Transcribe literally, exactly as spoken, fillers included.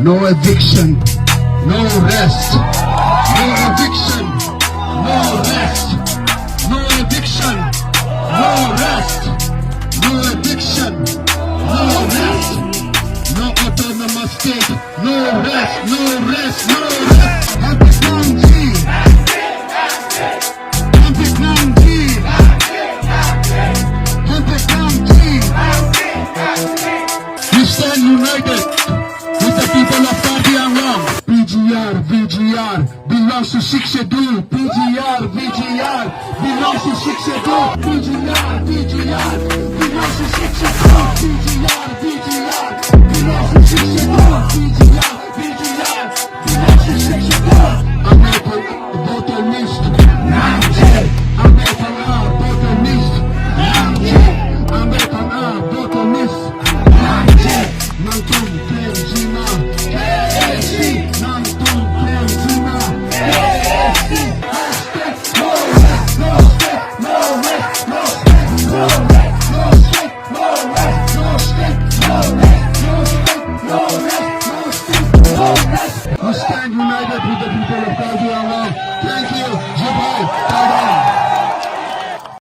No eviction, no rest. No eviction, no rest. No eviction, no rest. No eviction, no rest. No autonomous state, no rest, no rest, no rest. Happy County. Happy County. Happy County. We stand united with the people of Karbi Anglong. P G R, P G R belongs to Sixth Schedule. P G R, P G R belongs to Sixth Schedule. P G R, P G R belongs to Sixth Schedule. P G R, P G R.